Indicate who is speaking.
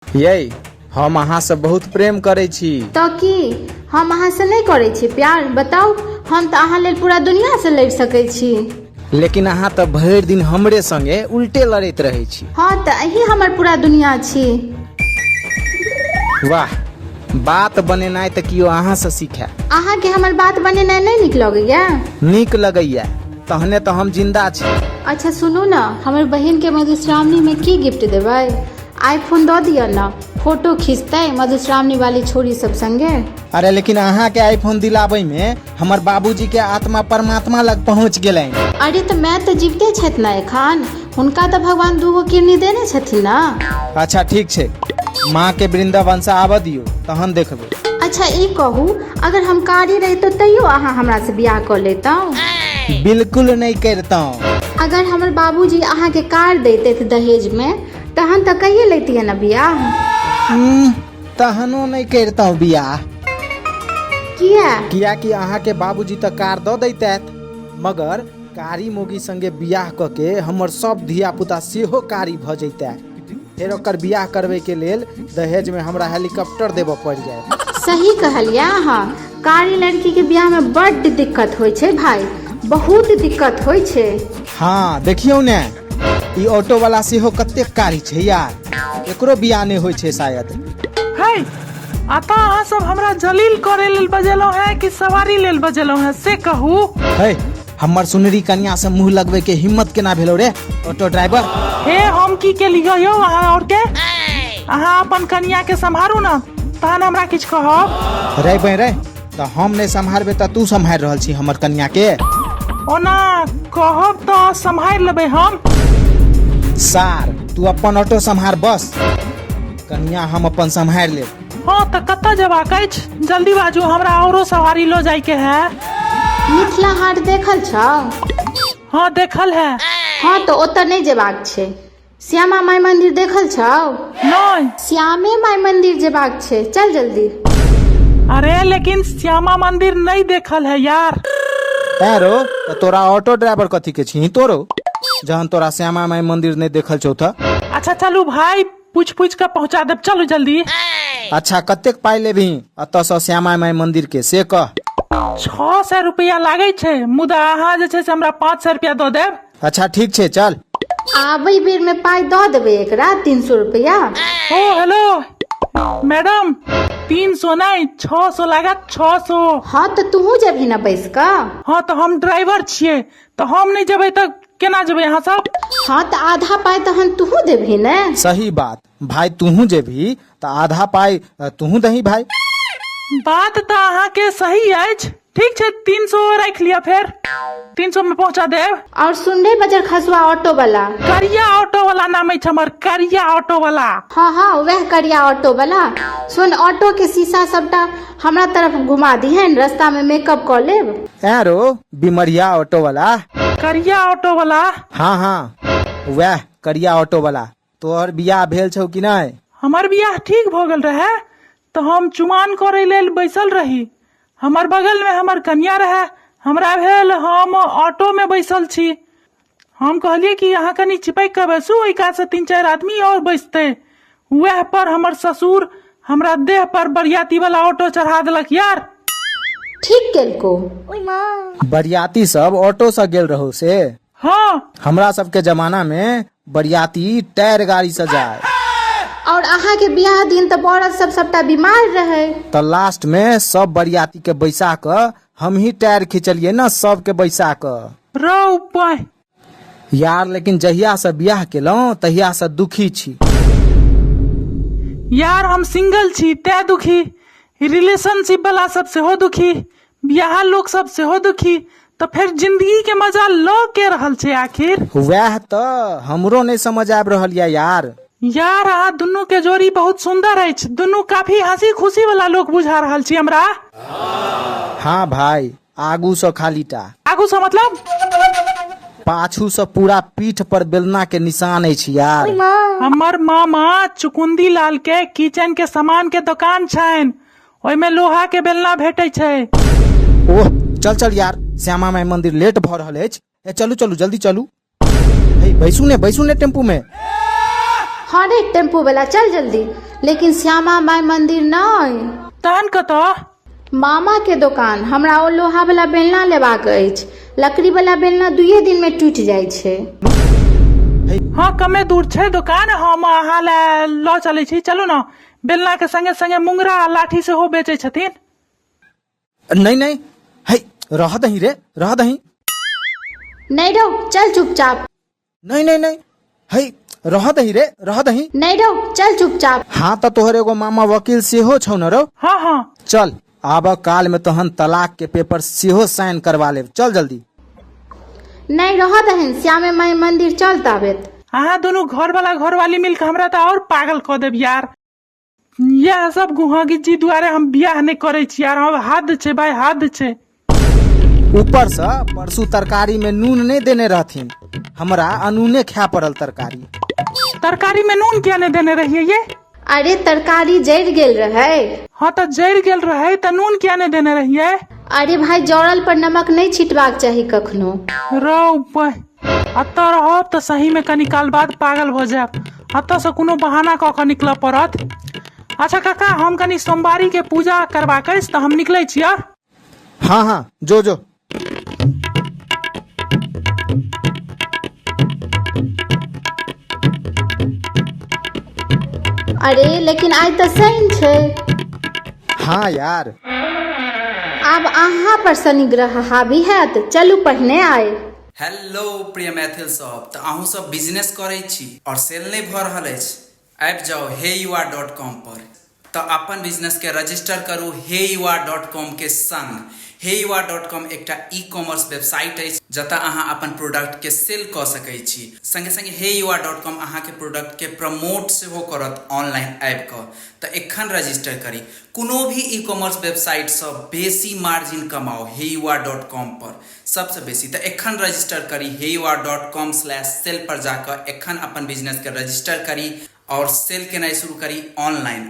Speaker 1: यै, हम अहाँसँ बहुत प्रेम करै छी।
Speaker 2: तऽ की हम अहाँसँ नहि करै छी प्यार? बताउ, हम तऽ अहाँ लेल पूरा दुनियासँ लड़ि सकै छी।
Speaker 1: लेकिन अहाँ तऽ भरि दिन हमरे संगे उल्टे लड़ैत रहै छी।
Speaker 2: हँ, तऽ अहीं हमर पूरा दुनिया छी।
Speaker 1: वाह, बात बनेनाइ तऽ केओ अहाँसँ सीखै।
Speaker 2: अहाँके हमर बात बनेनाइ नहि नीक लगैया?
Speaker 1: नीक लगैया, तहने तऽ हम जिन्दा छी।
Speaker 2: अच्छा सुनू ने, हमर बहिनके मधुश्रावणीमे की गिफ्ट देबै? आईफोन दऽ दिअ ने, फोटो खींचतै मधुश्रावणी वाली छोरी सब संगे।
Speaker 1: अरे लेकिन अहाँके आईफोन दिलाबैमे हमर बाबूजीके आत्मा परमात्मा लग पहुँच गेलनि।
Speaker 2: अरे तऽ माय तऽ जीविते छथि ने एखन, हुनका तऽ भगवान दूगो किडनी देने छथिन ने।
Speaker 1: अच्छा ठीक छै, माँके वृन्दावनसँ आबऽ दियौ तहन देखबै।
Speaker 2: अच्छा ई कहू, अगर हम कारी रहितहुँ तैयो अहाँ हमरासँ बियाह कऽ लैतहुँ?
Speaker 1: बिल्कुल नहि करितहुँ।
Speaker 2: अगर हमर बाबूजी अहाँके कार दैतथि दहेजमे तहन तऽ कहिए लैतियै ने बियाह।
Speaker 1: तहनो नहि करितहुँ बियाह।
Speaker 2: किया?
Speaker 1: कियाकि अहाँके बाबूजी तऽ कार दऽ दैतथि, मगर कारी मोगी संगे बियाह कऽ के हमर सब धिया पुता सेहो कारी भऽ जैतै। फेर ओकर बियाह करबैके लेल दहेजमे हमरा हेलीकॉप्टर देबऽ पड़ि जायत।
Speaker 2: सही कहलियै अहाँ, कारी लड़कीके बियाहमे बड्ड दिक्कत होइ छै भाय, बहुत दिक्कत होइ छै।
Speaker 1: हँ देखियौ ने, ई ऑटो वाला सेहो कतेक कारी छै यार, एकरो बियाह नहि होइ छै शायद।
Speaker 3: है अतः अहाँ सब हमरा जलील करे लेल बजेलहुँ हैं कि सवारी लेल बजेलहुँ हैं से कहू।
Speaker 1: है, हमर सुनरी कनिया से मुंह लगवे के हिम्मत केना भेलो रे ऑटो ड्राइवर?
Speaker 3: हे हम की केलियै यौ अहाँ और के? अहाँ अपन कनिया के सम्हारू ने, तहन हमरा किछु कहब।
Speaker 1: रे बे रे, तऽ हम नहि सम्हारबै तऽ तू सम्हारि रहल छी हमर कनिया के?
Speaker 3: ओना कहब तऽ सम्हारि लेबै हम।
Speaker 1: सार, तू अपन ऑटो सम्हार बस, कनिया हम अपन सम्हारि लेब।
Speaker 3: हँ तऽ कतऽ जेबाक अछि? जल्दी बाजू, हमरा औरो सवारी लऽ जाइके है।
Speaker 2: मिथिला हाट देखल छौ?
Speaker 3: हँ देखल है।
Speaker 2: हँ तऽ ओतऽ नहि जेबाक छै। श्यामा माई मंदिर देखल छौ?
Speaker 3: नहि।
Speaker 2: श्यामे माई मंदिर जेबाक छै, चल जल्दी।
Speaker 3: अरे लेकिन श्यामा मंदिर नहीं देखल है यार।
Speaker 1: तैं रो, तऽ तोरा ऑटो ड्राइवर कथी के छी तोरो, जहन तोरा श्यामा माई मंदिर नहीं देखल छौ तऽ?
Speaker 3: अच्छा चलू भाई, पूछ पूछ के पहुंचा देब, चलू जल्दी।
Speaker 1: अच्छा कतेक पाई लेबही एतऽ सँ श्यामा माई मंदिर के से कह।
Speaker 3: 600 रुपया लागै छै, मुदा अहाँ जे छै से हमरा 500 रुपया दऽ देब।
Speaker 1: अच्छा ठीक छै चल।
Speaker 2: आबै बेर में पाई दऽ देबै एकरा 300 रुपया।
Speaker 3: ओ हेलो मैडम, 300 नहीं 600 लागत, 600।
Speaker 2: हाँ तऽ तूहू जेबही ने बैस कऽ।
Speaker 3: हाँ तऽ हम ड्राइवर छियै, तऽ हम नहीं जेबै तऽ केना जेबै अहाँ सब?
Speaker 2: हाँ तऽ आधा पाई तहन तूहू देबही ने।
Speaker 1: सही बात भाई, तूहू जेबही तऽ आधा पाई तूहू दही भाई।
Speaker 3: बात तऽ अहाँके सही अछि। ठीक छै, 300 राखि लिअ, फेर 300 में पहुंचा देब।
Speaker 2: और सुन रे बजर खसुआ ऑटो वाला।
Speaker 3: करिया ऑटो वाला नाम अछि हमर, करिया ऑटो वाला।
Speaker 2: हाँ हाँ वएह करिया ऑटो वाला। सुन, ऑटो के शीशा सबटा हमरा तरफ घुमा दिहन, रास्ता में मेकअप कऽ लेब।
Speaker 1: ऐं रो बिमरिया ऑटो वाला।
Speaker 3: करिया ऑटो वाला।
Speaker 1: हाँ हाँ वएह करिया ऑटो वाला। तोहर बियाह भेल छौ कि नहि?
Speaker 3: हमर बियाह ठीक भऽ गेल रहे तऽ हम चुमान करै लेल बैसल रही, हमर बगल में हमर कनिया रहे। हमरा भेल हम ऑटो में बैसल छी। हम कहलियै कि अहाँ कनि चिपकि कऽ बैसू, ओहि कात से 3-4 आदमी और बैसतै। वएह पर हमर ससुर हमरा देह पर बरियाती वाला ऑटो चढ़ा देलक यार।
Speaker 2: ठीक केलको।
Speaker 1: बरियाती सब ऑटो से गेल रहौ से?
Speaker 3: हाँ।
Speaker 1: हमरा सबके जमाना में बरियाती टायर गाड़ी से जाए।
Speaker 2: और अहाँ के बियाह दिन तऽ औरत सब सबटा बीमार रहे।
Speaker 1: तऽ लास्ट में सब बरियाती के बैसा कऽ हम ही टायर खिंचलिए ना सबके बैसा कऽ।
Speaker 3: रौ पाय।
Speaker 1: यार लेकिन जहिया से बियाह केलहुँ तहिया से दुखी छी।
Speaker 3: यार हम सिंगल छी तैं दुखी, रिलेशनशिप वाला सब सेहो दुखी, बियाह लोक सब सेहो दुखी, तऽ फेर जिंदगी के मजा लऽ के रहल छै आखिर।
Speaker 1: वएह तऽ हमरो नहि समझ आबि रहल यऽ यार।
Speaker 3: यार अहाँ दुनू के जोड़ी बहुत सुंदर अछि, दुनू काफी हंसी खुशी वाला लोक बुझा रहल छी हमरा।
Speaker 1: हाँ भाई, आगू सँ खाली टा।
Speaker 3: आगू सँ मतलब?
Speaker 1: पाछू सँ पूरा पीठ पर बेलना के निशान अछि यार।
Speaker 3: हमर मामा चुकुंदी लाल के किचन के सामान के दुकान छनि, ओहिमे लोहा के बेलना भेटै छै।
Speaker 1: ओह चल चल यार, श्यामा माई मंदिर लेट भऽ रहल अछि। ए चलू चलू जल्दी चलू। हे बैसू ने, बैसू ने टेम्पू में।
Speaker 2: हाँ रे टेम्पू वाला चल जल्दी, लेकिन श्यामा माइ मंदिर नहि।
Speaker 3: तहन कतऽ?
Speaker 2: मामा के दोकान। हमरा ओ लोहा वाला बेलना लेबाक अछि। लकड़ी वाला बेलना 2 दिन में टूटि जाइ छै।
Speaker 3: हँ, कमे दूर छै दोकान, हम अहाँ लए लऽ चलै छी, चलू ने। बेलना के संगे संगे मुंगरा आ लाठी सेहो बेचै छथिन।
Speaker 1: नहीं नहीं, है रह दही रे, रह दही।
Speaker 2: नहीं रहो, चल चुपचाप।
Speaker 1: नहीं नहीं नहीं, है रह दही रे, रह दही।
Speaker 2: नहीं रहो, चल चुपचाप।
Speaker 1: हाँ तऽ तोहर एगो मामा वकील सेहो छौ न रौ?
Speaker 3: हाँ हाँ।
Speaker 1: चल आब काल में तहन तलाक के पेपर सेहो साइन करवा लेब, चल जल्दी।
Speaker 2: नहीं रह दहन, श्यामे माई मंदिर चल ताबेत।
Speaker 3: अहाँ दुनू घर वाला घरवाली मिलके हमरा तऽ और पागल कऽ देब यार। इएह सब गुहागिज्जी दुआरे हम बियाह नहि करै छी यार, हम हद छै भाई, हद छै।
Speaker 1: ऊपर से परसू तरकारी में नून नहीं देने रहथिन, हमरा अनूने खाय पड़ल तरकारी।
Speaker 3: तरकारी में नून किया नहीं देने रहिए ये?
Speaker 2: अरे तरकारी जरि गेल रहे।
Speaker 3: हाँ तऽ जरि गेल रहे तऽ नून किया नहीं देने रहिए?
Speaker 2: अरे भाई, जरल पर नमक नहीं छिटबाक चाही कखनो।
Speaker 3: रौ एतऽ रहब तऽ सही में कनी काल बाद पागल भऽ जायब, एतऽ से कोनो बहाना कऽ कऽ निकलऽ पड़त। अच्छा काका, हम कनी सोमवारी के पूजा करबाक अछि तऽ हम निकलै छियै।
Speaker 1: हाँ हाँ, जो जो।
Speaker 2: अरे लेकिन आइ तऽ शनि छै।
Speaker 1: हाँ यार।
Speaker 2: आब अहाँ पर शनि ग्रह हावी हैत, चलू पहिने आइ।
Speaker 4: हेलो प्रिय मैथिल सब, तऽ अहूँ सब बिजनेस करै छी और सेल नहि भऽ रहल अछि? आबि जाउ हे you are dot com पर, तऽ अपन बिजनेसके रजिस्टर करू हे you are dot com के संग। हे you are dot com एकटा ई कॉमर्स वेबसाइट अछि जतऽ अहाँ अपन प्रोडक्टके सेल कऽ सकै छी। संगे संगे हे you are dot com अहाँके प्रोडक्टके प्रमोट सेहो करत ऑनलाइन आबि कऽ। तऽ एखन रजिस्टर करी। कोनो भी ई कॉमर्स वेबसाइटसँ बेसी मार्जिन कमाउ हे you are dot com पर, सबसँ बेसी। तऽ एखन रजिस्टर करी हे you are dot com slash sale पर जाकऽ एखन अपन बिजनेसके रजिस्टर करी और सेल केनाइ शुरू करी ऑनलाइन।